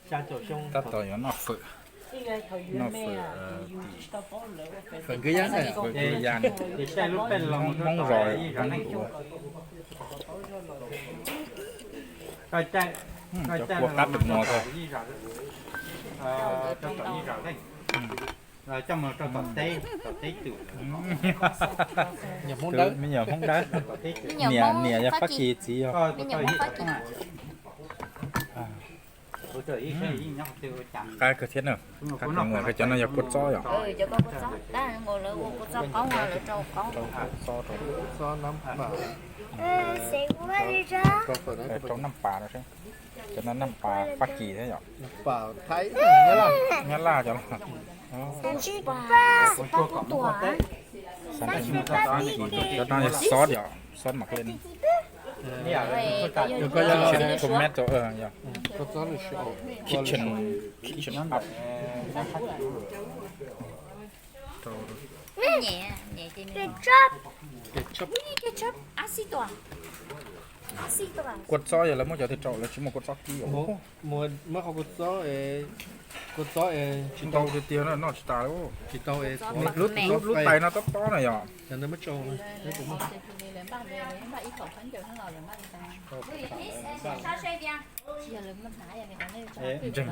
Tab tom yuav noj fawm, noj fawm, fawm Kwv Yaj, Hmoob zos, Hmoob ua. Cov kua qab tus no tag. Me nyuam Hmoob Dawb, niam yog Fab Kis, txiv yog qab kawg thiab na. Qab kawg nkaus. Cov no yog kua txob yom? Rau txob, rau rau naj pas no seb. Cov no naj pas Fab Kis thiab yom? Nyab Laj cov no. Cov no yog sauce yom, sauce McLane. Kitchen tomato, yog kitchen, kitchen up. Kua txob yog lawv muab cov twg rau, lawv tsis muaj kua txob kib os. Muab qhov kua txob, kua txob tsis tau tiag tiag na, noj tsis tas li. Tsis tau, lub tais no tob tob na yom. Ntseeg ces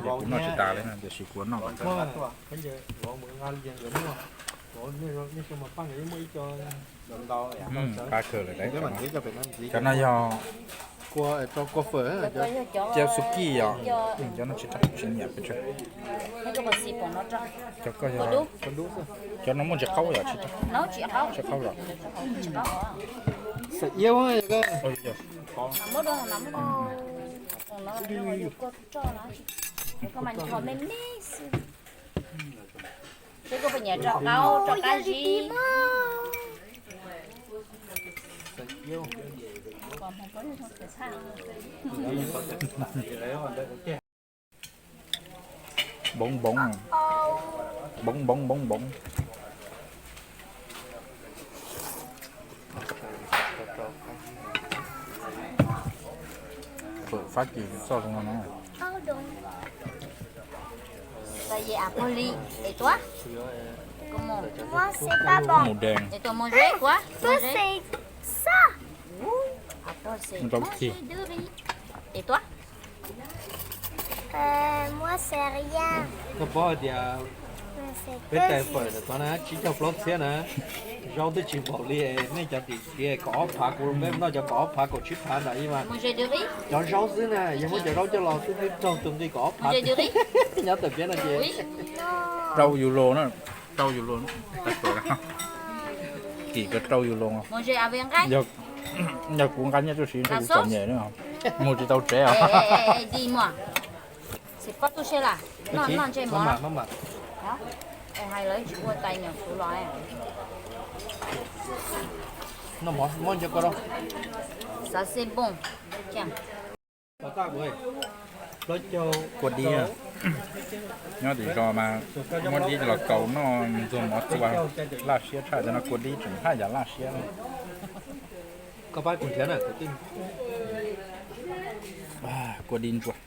kuv noj tsis tas li na, tiam sis kuv noj. Qab kawg lawm. Cov no yog kua, rau kua fawm, cov xukij yom. Cov no tsis, tsis nyiam pes tsawg. Cov koj yog, cov no muaj ntsis qaub yom, tsis, tsis qaub los. Ces koj puas nyiam rau qaub rau qab zib? Npoov npoov, npoov npoov npoov. Fawm Fab Kis txoj zoo no. Mus deeg. Rau txij. Koj paub hais tias peb tais fawm ntawm tod na tsib caug plaub txhiab na, zaub twb tsis npaum li nej cov tim txiv kaum ob phav, kuv peb noj cov kaum ob phav kaum tsib phav ntawd ib mas. Cov zaub xwb na, yog muab cov zaub coj los xwb twb raug tus nqi kaum ob phav. Nyob tawm piab no ces rau yus los na, rau yus los, tim ko rau yus los. Yog kuv nqa nyiaj tuaj siv ntshe kuv txom nyem na, mus tsis tau tsev os. Hais lawv tsis ua tais nyuam kuv los. Xav xej npooj. Kua dib, nyob tim zos mas muab dib los kaus noj ntxuag mov txua, laj siab tshaj. Cov no kua dib tseem haj yam laj siab. Kua dib ntsuag.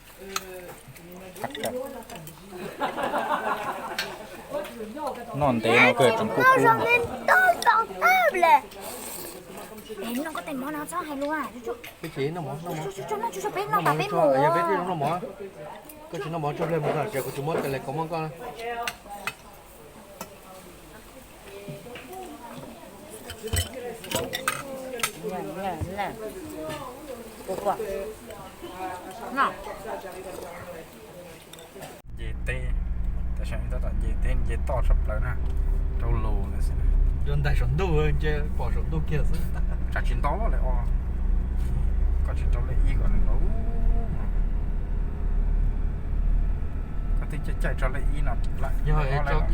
Noj ntev no kawg tseem kub kub. Noj koj tais mov no txhob hais lus. Peb tsis noj mov, noj mov. Peb noj mov, peb noj mov. Koj tsis noj mov tso pliag mus, kuv tsis muab tes les kaus mog koj. Nce teb, tam sim no tab tom nce teb, nce toj tshaj plaws na, rau lus lawm xwb. Yuav ntais saum ntuj, nce pom saum ntuj kiag xwb. Tsam tsis ntau li os. Koj tsis rau lej ib kom nws ntau. Koj twb caij caij tso lej ib no lawm.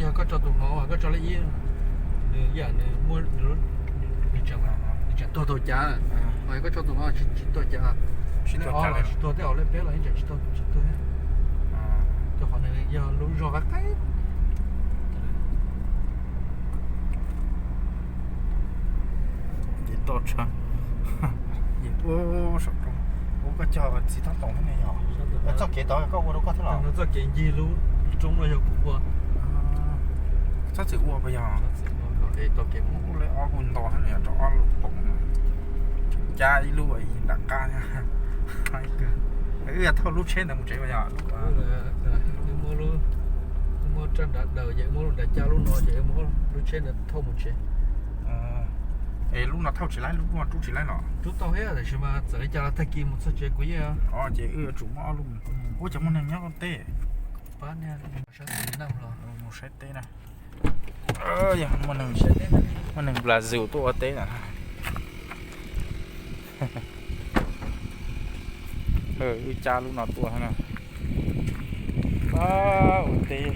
Yog koj tso tus hauv, koj tso lej ib, nws yam nws muaj, nws tseem tuag tau cav. Ho koj tso tus no tsis tuag cav. Lej ob los tsis tuag thiab, lej peb los yeej tseem tsis tuag, tsis tuag thiab. Rau qhov nws yog lub zog qab qaib. Nce toj tshaj, nce puag saum roob. Ua koj cog txiv tob toom thiab ne yog? Txoj kev tod koj ua rau koj thiab los? Txoj kev ncig lub roob no yog kuv ua. Txhob txwm ua puas yog? Ua li ob kuj nto thiab ne, rau ob lub toom, cab ib lub nram qab. Wb yog thauj lub tsheb ntawd mus tsev puas yog? Muab rab nrad daws ces muab lub nrad cab lub no ces muab lub tsheb ntawd thauj mus tsev. Es lub no thauj tsis laib, lub no rub tsis laib los? Rub tau thiab, tiam sis mas txawm li cas los tag kis mus txog tsev kuv yeej. Ces wb yuav tsum muab ob lub mus. Ua cas muaj neeg nyob teb? Mus saib teb na. Yog muaj neeg Brazil tuaj ua teb na. Wb cab lub no tuaj na. Ua teb,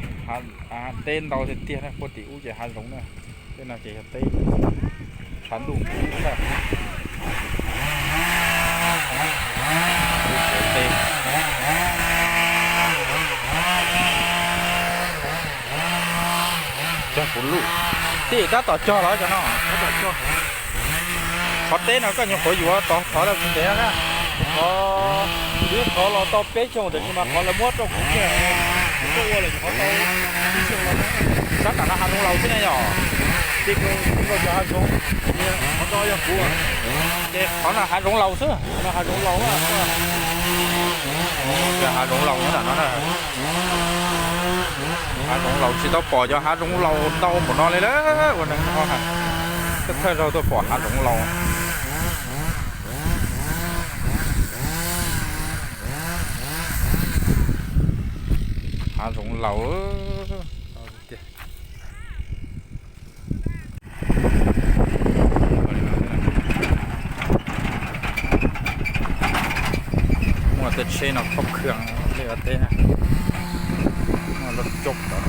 teb ntau tiag tiag na, puag tim ub ces hav zoov na. Tej no ces yog teb, tshav ntuj kub na. Cog kuv lub, tij tab tom cog los cov no. Qhov teb no koj nyuam qhuav yuav tod thov lawv tsis ntev na. Qhov, twb thov los tau peb xyoos tiam sis mas qhov lawv muab rau kuv kiag, kuv tuaj ua lawm qhov tau ib xyoos los. Sab nram no hav zoov laus xwb ne yog? Tij, tij nkauj cov hav zoov, qhov no yog kuv. Ces qhov no hav zoov laus xwb, no hav zoov laus. Hav zoov laus nram no na. Hav zoov laus tsis tau pom cov hav zoov laus ntau npaum no li lawm, ua neeg no, thawj zaug tuaj pom hav zoov laus. Hav zoov laus. Muaj tej tsheb no khob khw li ua teb, muaj lub coob tod.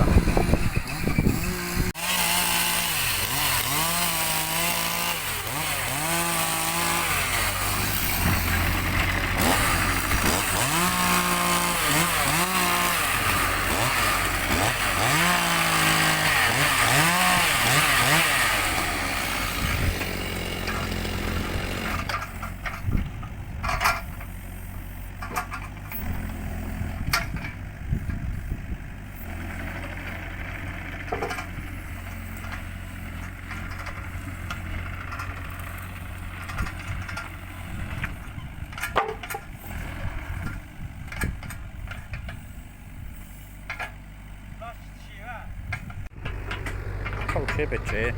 Thauj tsheb pem tsev,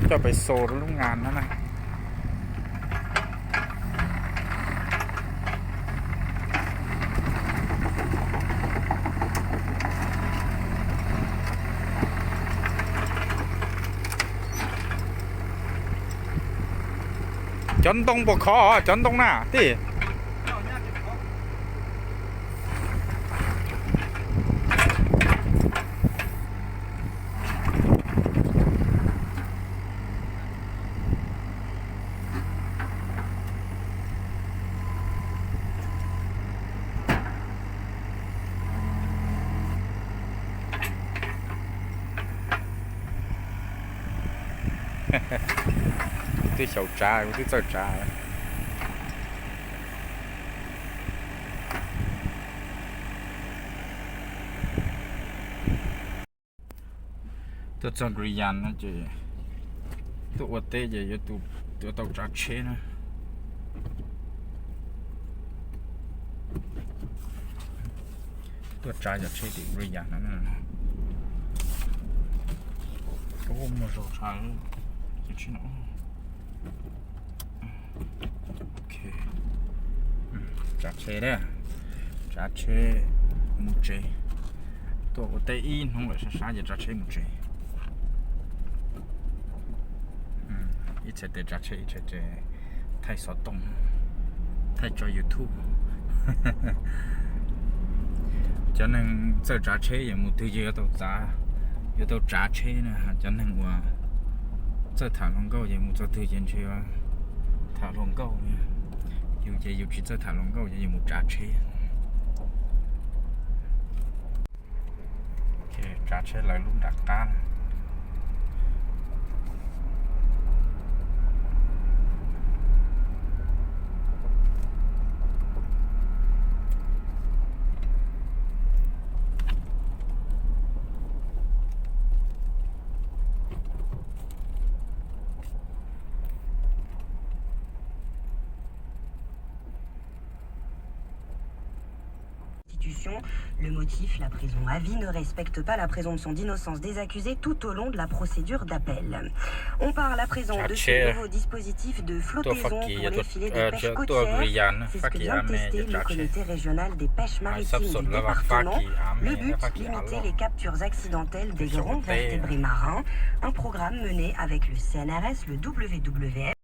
coj pem xus rau lub ngas no na. Cov ntoo puas khov, cov ntoo na tij? Twb xyaum tsav, twb txawj tsav. Tuaj txog Guyana no ces tuaj ua teb ces yuav tau tsav tsheb na. Tuaj tsav cov tsheb tim Guyana no. Muaj zog tshaj cov tsheb no. Tsav tsheb na, tsav tsheb mus tsev. Tuaj ua teb ib hnub lawm sab sab ces tsav tsheb mus tsev. Ib txhais tes tsav tsheb, ib txhais tes thaij xov tooj, thaij tso YouTube. Cov neeg txawj tsav tsheb ces mus twg ces yuav tau txav, yuav tau tsav tsheb na. Cov neeg uas txawj tham hluas nkauj ces mus txog twg ces ntshe tham hluas nkauj. Yus ces yus tsis txawj tham hluas nkauj ces yus mus tsav tsheb. Tsav tsheb lawv lub nram qab. Le motif, la prison à vie, ne respecte pas la présomption d'innocence des accusés tout au long de la procédure d'appel. On parle à présent de ce nouveau dispositif de flottaison pour les filets de pêche côtière. C'est ce que vient de tester le comité régional des pêches maritimes du département. Le but, limiter les captures accidentelles des grands vertébrés marins. Un programme mené avec le C N R S, le W W F.